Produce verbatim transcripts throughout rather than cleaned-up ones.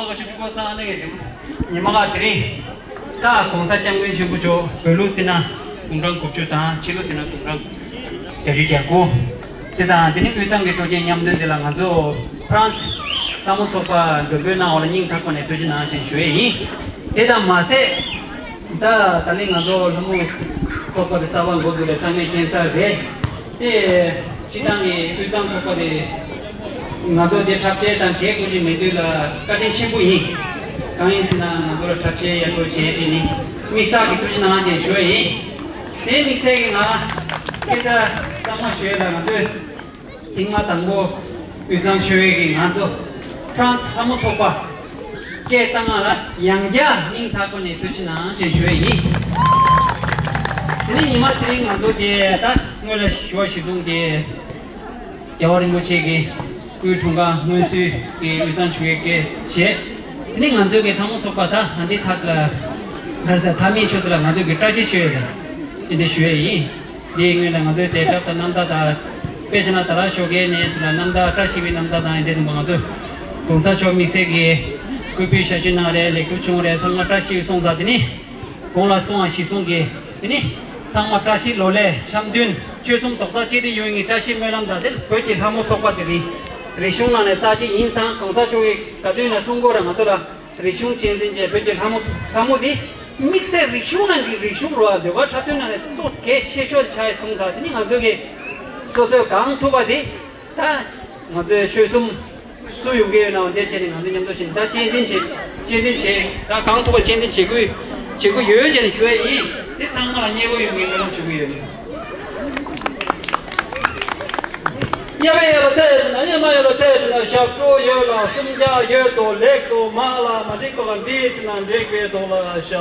ལོ་བཅུ་དགུ་ཙམ་ནས་ཉི་མ་ལ་དེ་རིང་ད་༸གོང་ས་༸སྐྱབས་མགོན་ཆེན་པོ་མཆོག་བོད་ལུགས་བརྩིས་ན་དགུང་གྲངས་དགུ་བཅུ་དང་ཕྱི་ལུགས་བརྩིས་ན་དགུང་གྲངས་བརྒྱད་ཅུ་གྱ་དགུ། དེ་དང་དེ་ནས་དབུས་གཙང་གི་སྤྲོ་སྐྱིད་མཉམ་འདུས་འདི་ལ་ང་ཚོ་ཧྥ་རན་སི་ལྷ་མོ་ཚོགས་པ་མགྲོན་འབོད་གནང་བ་ལ་སྙིང་ཐག་པ་ནས་ཐུགས་རྗེ་གནང་ཞེས་ཞུ་ཡས་ཡིན། དེ་དང་མ་ཟད། ད་ད་ལན་ང་ཚོ་ལྷ་མོ་ཚོགས་པ་དེ་གསར་པ་འགོ་འཛུགས་པའི་ཚང་མས་མཁྱེན་གསལ་རེད། དེ་སྤྱི་བཏང་གི་དབུས་གཙང་ཚོགས་པ་དེ་ང་ཚོ་དེ་འཁྲབ་ཆས་དང་གད་སྐུ་ཞིག་མེད་དུས་ལ་བཀའ་དྲིན་ཆེན་པོ་ཡིན། གང་ཡིན་ཟེར་ན་ང་ཚོ་ལ་འཁྲབ་ཆས་ཡག་པོ་བྱས་ཅིག་ནི་དམིགས་བསལ་གྱི་ཐུགས་རྗེ་གནང་ཞེས་ཞུ་བ་ཡིན། དེ་དམིགས་བསལ་གྱི་ང་སྐད་ཆ་གཙང་མ་ཞུ་ཡས་ལ་ང་ཚོས། ཐེངས་མ་དང་པོ་དབུས་གཙང་ཆོལ་ཁའི་ང་ཚོ་ཧྥ་རན་སི་ལྷ་མོ་ཚོགས་པ་སྐད་བཏང་ང་ལ་ཡང་བསྐྱར་སྙིང་ཐག་པ་ནས་ཐུགས་རྗེ་གནང་ཞེས་ཞུ་ཡས་ཡིན། དེ་ནས་ཉི་མ་དེ་རིང་ང་ཚོ་དེ་ད་སྔོན་ལ་ཞུ་བ་གཞིར་བཟུང་དེ་རྒྱལ་བ་རིན་པོ་ཆེ་གི་སྐུའི་འཁྲུངས་སྐར་སྔོན་བསུའི་གི་དབུས་གཙང་ཆོལ་ཁའི་སྐད་བྱས། དེ་ནས་ང་ཚོའི་གི་ལྷ་མོ་ཚོགས་པ་ད་ཨ་འདི་ཐག་ལ་ག་ས་མཐའ་མའི་ཆུ་ཚོད་ལ་ང་ཚོའི་གི་བཀྲ་ཤིས་ཞུ་ཡས་དང་དེ་འདྲ་ཞུ་ཡས་ཡིན། དེའི་སྔོན་ལ་ང་ཚོའི་དེ་སྐབས་དང་རྣམ་ཐར་དང་། དཔེ་བྱས་ན་ད་ར་ཞོགས་ཀའི་གནས་ཚུལ་ལ་རྣམ་ཐར་བཀྲ་ཤིས་པའི་རྣམ་ཐར་དང་འདི་ཚང་མ་ང་ཚོས་༸གོང་ས་མཆོག་དམིགས་བསལ་གྱི་སྐུ་ཕུལ་ཞབས་ཕྱི་གནང་རེད། ལེགས་གྲུབ་བྱུང་རེད། ཚང་མ་བཀྲ་ཤིས་སོང་ཙང་དེ་ནི་གོང་ལ་སོང་བ་གཞིར་བཟུང་གི་དེ་ནི་ཚང་མ་བཀྲ་ཤིས་ལོ་ལེགས་འཆམ་མཐུན་ཆོལ་གསུམ་རྡོག་རྩ་གཅིག་སྒྲིལ་ཡོང་བའི་བཀྲ་ཤིས་སྨོན་ལམ་དང་དེ་བོད་ཀྱི་ལྷ་མོ་ཚོགས་པ་དེ་རིང་རིག་གཞུང་ནང་ནས་རྩ་ཆེ་ཡིན་ཙང་༸གོང་ས་མཆོག་གིས་ག་དུས་ནས་གསུང་གི་ཡོད་རེད། ང་ཚོ་ལ། རིག་གཞུང་གཅེས་འཛིན་བྱས་བོད་ཀྱི་ལྷ་མོ་ལྷ་མོ་འདི་དམིགས་བསལ་རིག་གཞུང་ནང་གི་རིག་གཞུང་རུ་བ་ཟློས་གར་འཁྲབ་སྟོན་ནང་ནས་གཙོ་གལ་ཆེ་ཤོས་ཆགས་སོང་ཙང་དེ་ནི་ང་ཚོ་གི་སོ་སོས་གང་ཐུབ་པ་དེ་ད་ང་ཚོའི་ཆོལ་གསུམ་སུ་ཡོང་གི་ཡོད་ནའང་འདི་བྱས་ནས་ང་ཚོ་མཉམ་དུ་ཕྱིན་ད་གཅེས་འཛིན་བྱེད་གཅེས་འཛིན་བྱེད་ད་གང་ཐུབ་པ་གཅེས་འཛིན་བྱེད་དགོས་བྱེད་དགོས་ཡོད་ཅེས་ནས་ཞུ་ཡས་ཡིན། དེ་ཚང་མ་ལ་མཉེས་པོ་ཡོང་གི་སྨོན་ལམ་ཞུ་གི་ཡོད། གཉའ་མི་ཡོད་ལ་ཚེ་ཟིན་ན། གཉའ་མ་ཡོད་ལ་ཚེ་ཟིན་ན། ཞབས་བྲོ་ཡོད་ལ་སུམ་རྒྱག་ཡོད་དོ། ལེགས་སོ་མ་ལ་མ་འགྲིག་པ་ལ་འགྲིག་ཟིན་ན་འགྲིག་པའི་དོ་ལ་ཤ།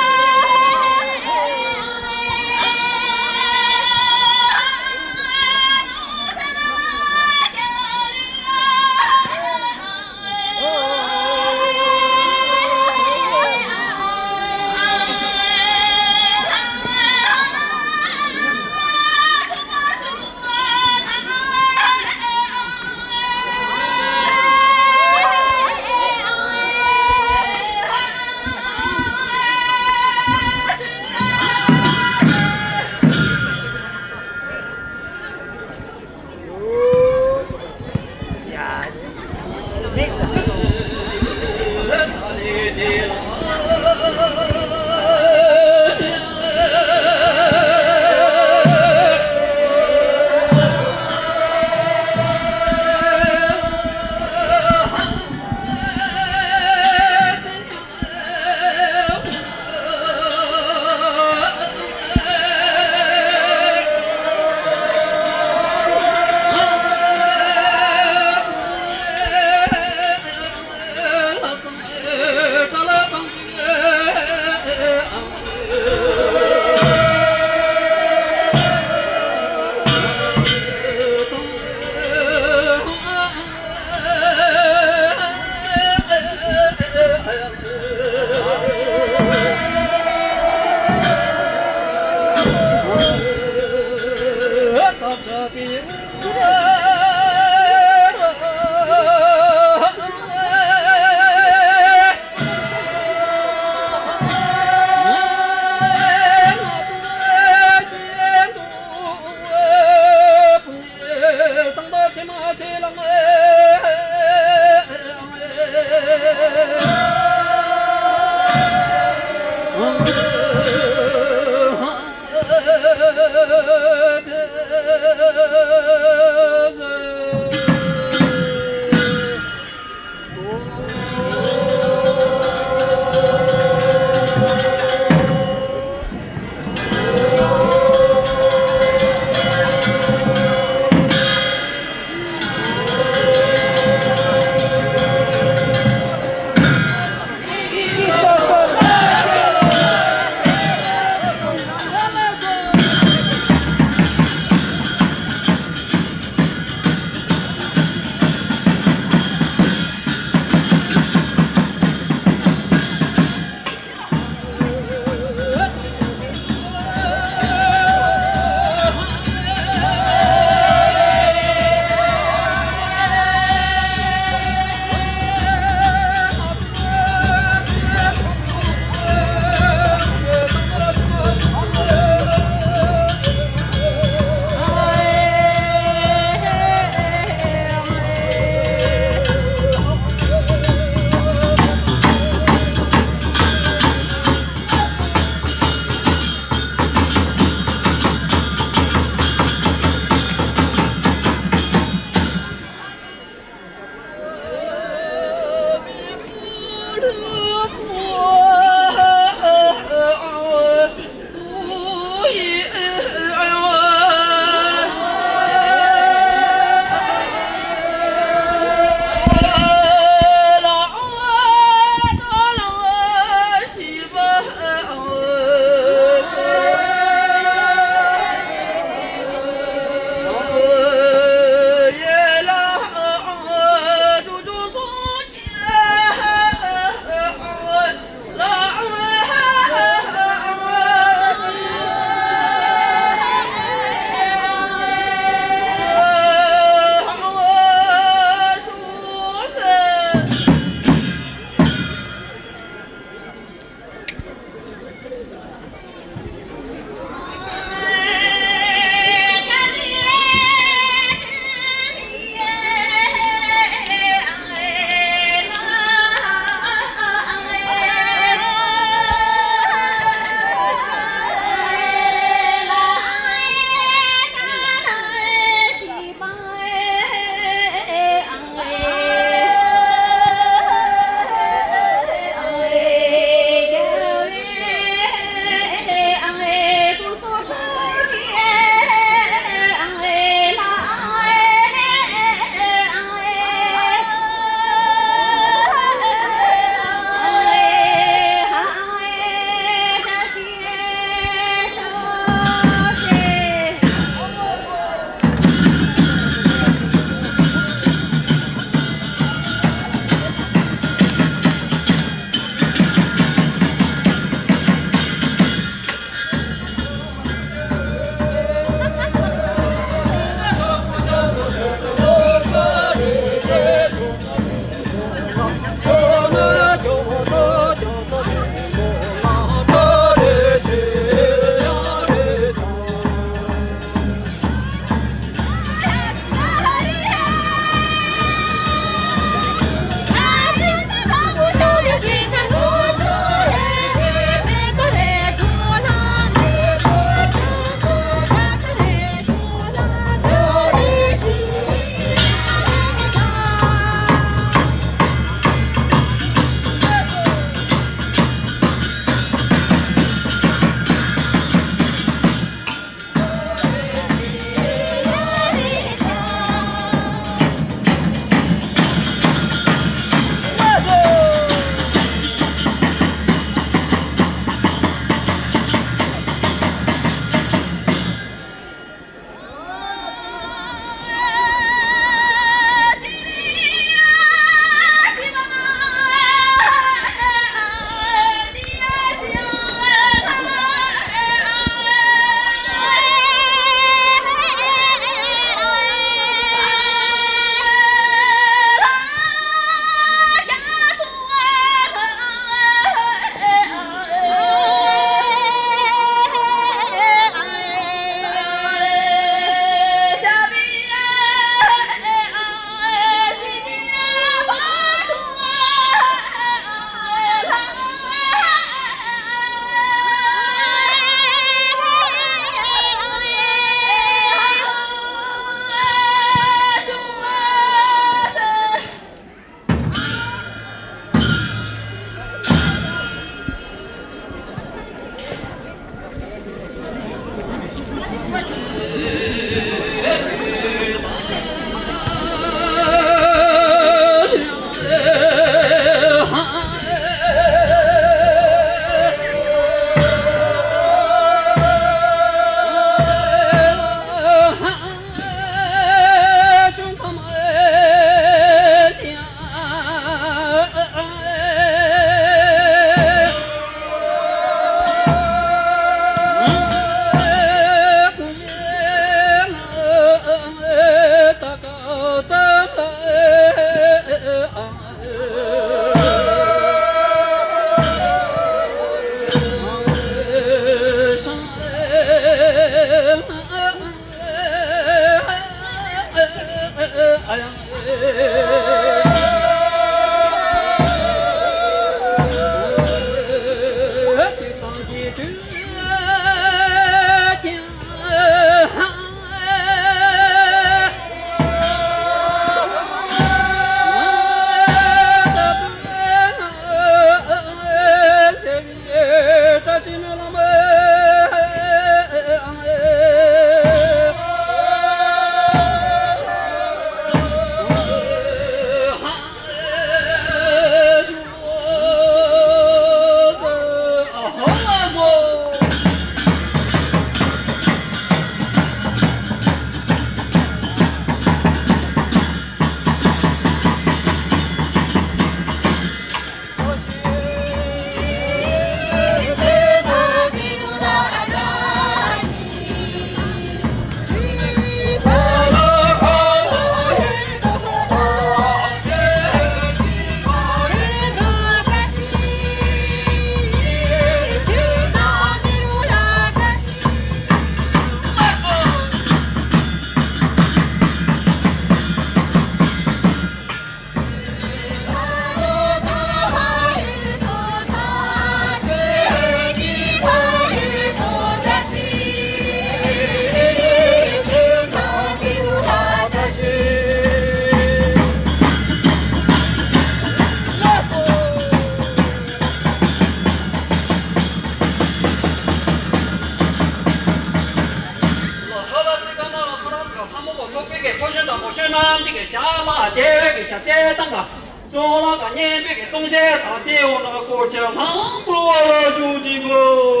བསོད་ནམས་ཀྱི་ཞལ་ལ་བདེ་བའི་ཞབས་ཕྱི་དང་། གསུང་ལ་སྙན་པའི་གསུང་བཤད་དང་། དེ་འོ་ན་སྐོར་ཆ་ལྷང་ལྷང་འབུལ་བ་ལ་ཞུ་ཅིག་གོ།